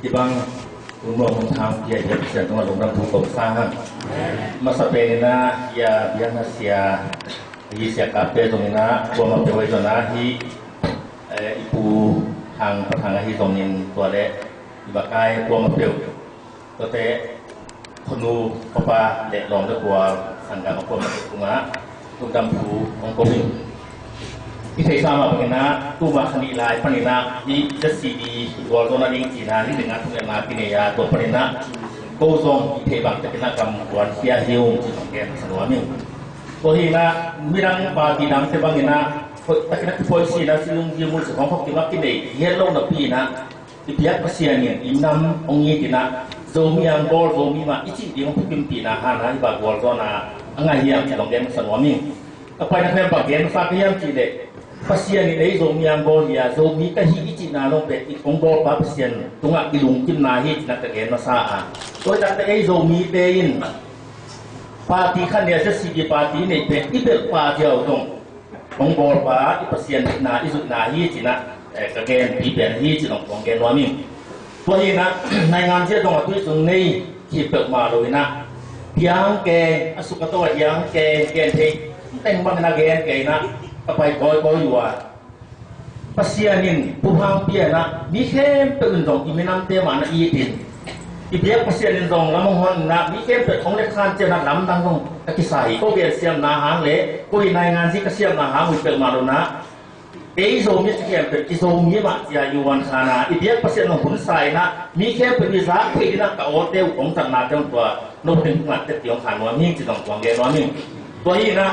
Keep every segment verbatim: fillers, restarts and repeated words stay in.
Hih bang hun nuam hun thang pia i biak Pasian tungah lungdam thu kong sa hang. Masa pen in ah, i a biakna sia, i sia kapte zong in ah, kuamah peuh ahi zong in ah, hih, eh, i pu Thang Pa Thang ahi zongin tua le i makai kuamah peuh, tuate, khunu, papa le lawm le kual, sanggam a kuamah peuh tungah lungdam thu kong ko ing. I theihsa mah bangin ah, tuma kha nih lai panin ah, hih Z C D gualzawhna ding cihna, hih dingah thungetna kinei a, tua panin ah ko zong i theih bang takin ah kam kuan khia hi ung ci zong gen sa nuam ing. Tua hi in ah, midang party dangte bangin ah, hoih takin ah kipawi sihna, silung gimul sih khong khawk kim ah kinei hi het lo napi in ah, i biak Pasian in i nam hong it in ah, Zomi hang bawl, Zomi mah i cih ding hong thukimpihna hang a, hih bang gualzawhna a ngai hiam ci zong gen sa nuam ing. A paina khempeuh gen masa ka hiam cih leh, Pasian in ei Zomi hang bawl hi a, Zomi ka hi i cihna zong pen i hong bawlpa Pasian tungah i lungkimna hi cih na ka gen masa a. Tua hi takte ei Zomite in party khat nei a, Z C D party nei pen i belhpa ziau zong hong bawlpa i Pasian hihna i zuihna hi cih na, eh, ka genpi pen hi cih zong kong gen nuam ing. Tua hi in ah, naingan zia zong a tui sung nei khit peuhmah lo in ah, piang kei, a suk a to a piang kei, gen thei teng bangin ah gen kei in ah, ka pai kawikawi uh a. Pasian in thupha hong pia in ah, mi khempeuh in zong i minamte mah na it in, i biak Pasian in zong lam hong hon in ah, mi khempeuh hong letkhan ciang ah lamdang zong ka kisa hi. Ko gen siamna hang le ko i naingan zi ka siamna hang uh peuhmah lo in ah, ei Zomi ci khempeuh i Zomi mah ci a i uan khan a, i biak Pasian zong hun sa in ah, mi khempeuh in i zak theih ding in ah ka awte uh kong zatnate zong tua no teng hong ngatte ti hong khan nuam ing ci zong kong gen nuam ing. Tua hi in ah,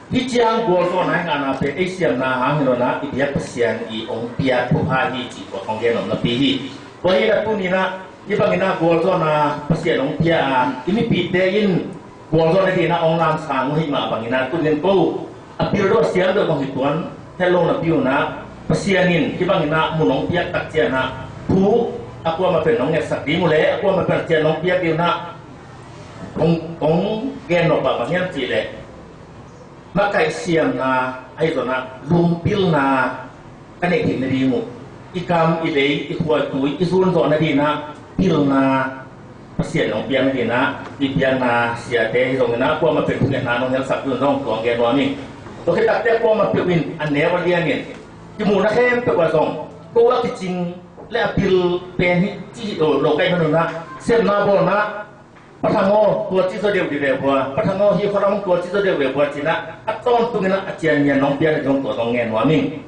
hih ciang gualzawhna i ngahna pen ei siamna hang hi lo in ah, i biak Pasian i hong piak thupha hi cih tua kong gen nuam napi hi. Tua hi in ah tuni in ah, hih bangin ah gualzawhna Pasian hong pia a, i mipite in gualzawhna ding in ah hong lamsang uh ahih mah bangin ah, tuni in ko a pil deuh a siam deuh bang hi tuan het lo napi un ah, Pasian in hih bangin ah mun hong piak tak ciang ah, thu a kuamah pen hong ngetsak ding uh le a kuamah pen cian hong piak ding un ah, kong, kong gen nop ah bang hiam cih leh, makaih siamna ahi zong ah, lungpilna ka neih theih nading uh, i kam, i lei, i khua, i tui i zun zawh nading in ah, pilna Pasian hong piak nading in ah, i biakna siate hi zong in ah, kuamah peuh thungetna nong helsak ding un zong kong gen nuam ing. Tua khit takte kuamah peuh in a neu a lian in, kimuhna khempeuh ah zong ko a kicing le a pil pen hi ci hi lo, lo ka hih man un ah, sepna bawlna, Pa Thang aw, tua ci zaw deuh dih ve bua, Pa Thang aw, hih khualam tua ci zaw deuh ve bua ci in ah, a tawntung in ah a cianmian nong piak nading zong tua zong ngen nuam ing.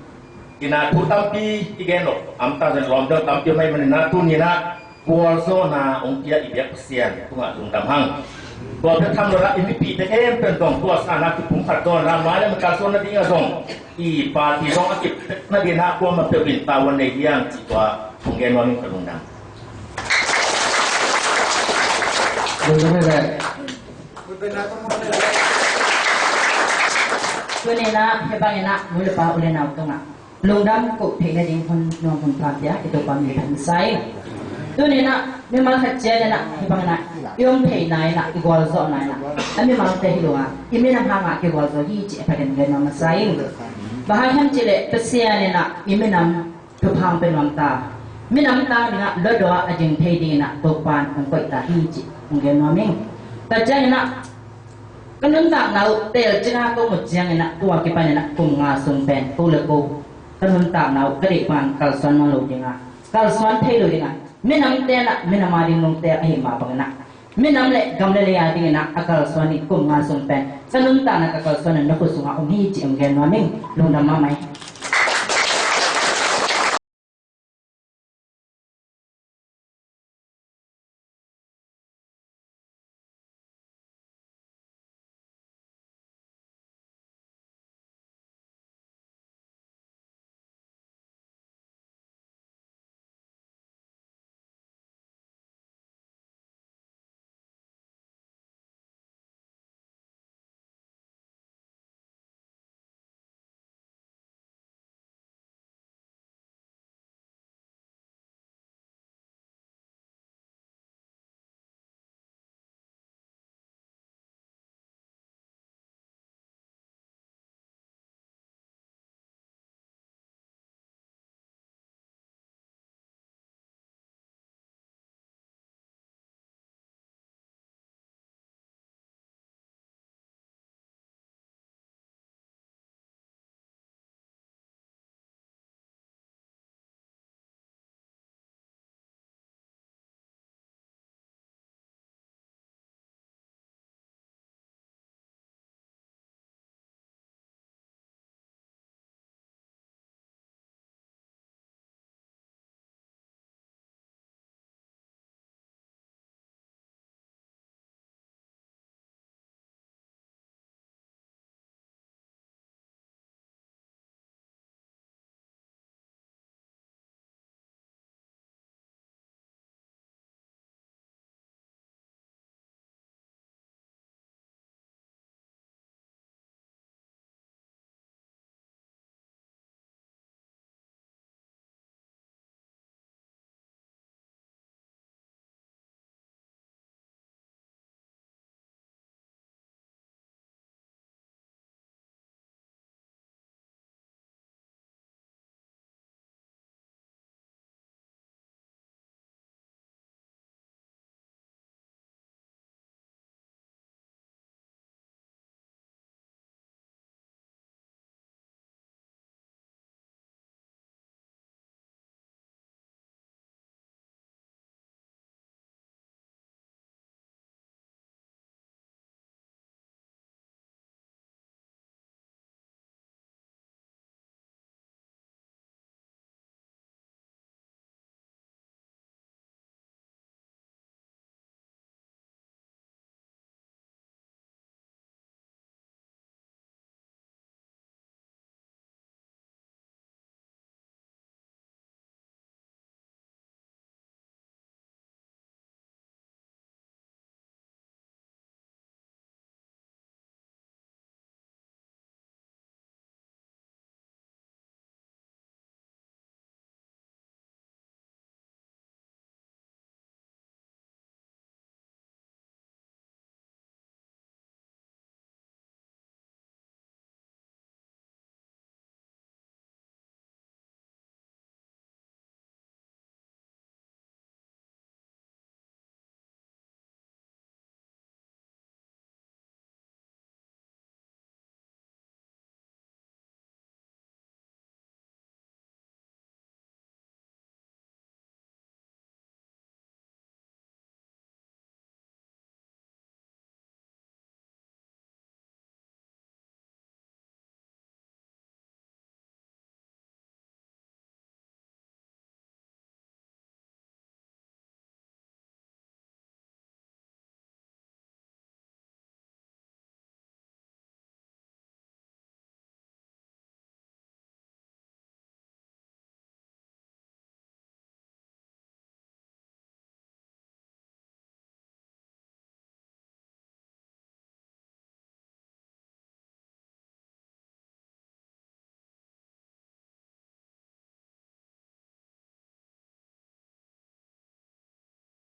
In ah thu tampi i gen lo, amtang zong lawm deuh tampi om ahih man in ah, tuni in ah gualzawhna hong pia i biak Pasian tungah lungdam hang. Tua bek tham lo in ah, i mipihte khempeuh zong tua sang ah kipumkhat zaw in ah, mailam kalsuan nading ah zong i party zong a kip nading in ah kuamah peuh in tavuan nei hi hang cih tua kong gen nuam ing. Ka lungdam. Lungdam hi ve. Tuni in ah hih bangin ah nu le pa, u le nau tungah lungdam koh theih nading hun nuam hun thang pia i Topa min thang sa ing. Tuni in ah mimal khat ciat in ah hih bangin ah i om theihna in ah, i gualzawhna in ah, a mimangte hi lo a, i minam hang ah kigualzawh hi cih a phagen gen nuam masa ing. Bang hang hiam cih leh Pasian in ah i minam thupha hong pia nuam ta, minam tang ding ah luatdaw a ding thei ding in ah Topa in hong koih ta hi cih hong gen nuam ing. Tua ciangin ah ka nuntakna uh teel cing a ka um uh ciangin ah, tua kipan in ah kum nga sung pen ko le ko ka nuntakna uh ka deih bang kalsuan nawn lo ding a, kalsuan thei lo ding a, minamte in ah minam a ding nungte ahih mah bangin ah, minam le gam le lei a ding in ah a kalsuan ding kum nga sung pen ka nuntakna, ka kalsuan in na khut sungah om hi cih hong gen nuam ing. Lungdam mahmah ing.